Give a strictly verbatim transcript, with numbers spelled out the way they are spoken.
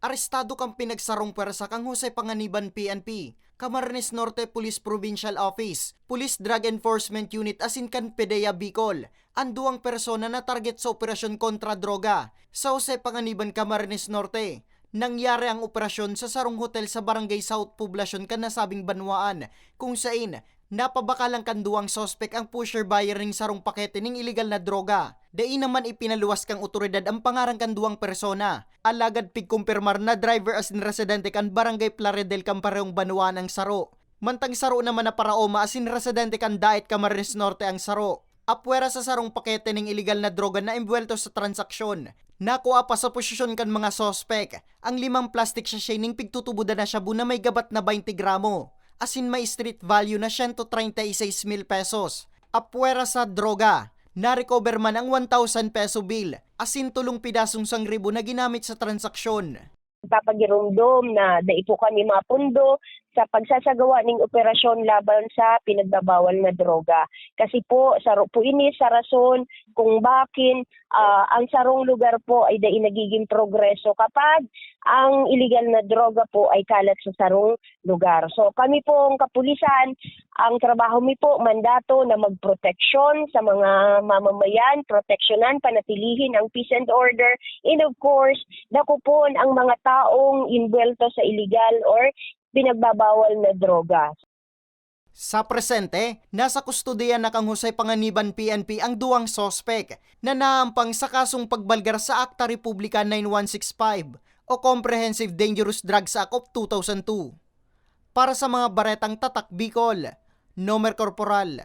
Arestado kan pinagsarong pwersa kan Jose Panganiban P N P, Camarines Norte Police Provincial Office, Police Drug Enforcement Unit asin kan PDEA Bicol, an duwang persona na target sa operasyon kontra droga sa Jose Panganiban, Camarines Norte. Nangyari ang operasyon sa sarong hotel sa Barangay South Poblacion kan nasabing banwaan, kung sain napabakalan kan duwang suspek ang pusher buyer ning sarong pakete ning iligal na droga. Dai naman ipinaluwas kan otoridad ang pangaran kan duwang persona, alagad pigkumpirmar na driver asin residente kan Barangay Plaridel kan parehong banwaan ang saro. Mantang saro naman na paraoma asin residente kan Daet, Camarines Norte ang saro. Apwera sa sarong pakete ning iligal na droga na embwelto sa transaksyon, nakua pa sa posisyon kan mga suspek ang limang plastic sachet ning pigtutubodan na shabu na may gabat na twenty gramo, asin may street value na siyento treinta y seis mil pesos. Apwera sa droga, na-recover man ang one thousand peso bill, asin tolong pidasong sangribo na ginamit sa transaksyon. Papagiromdom na dai po kami mapundo sa pagsasagawa ning operasyon laban sa pinagbabawal na droga. Kasi po, saro po ini sa rason kung bakin, ah, ang sarong lugar po ay dai nagiging progreso kapag ang iligal na droga po ay kalat sa sarong lugar. So, kami pong kapulisan, ang trabaho mi po, mandato na magproteksyon sa mga mamamayan, proteksyonan, panatilihin ang peace and order, and of course, dakopon ang mga taong inbwelto sa iligal or pinagbabawal na droga. Sa presente, nasa kustodiya na kan Jose Panganiban P N P ang duwang suspek na naampang sa kasong pagbalgar sa Akta Republika nine one six five o Comprehensive Dangerous Drugs Act of two thousand two. Para sa mga baretang Tatak Bicol, Nomer Corporal.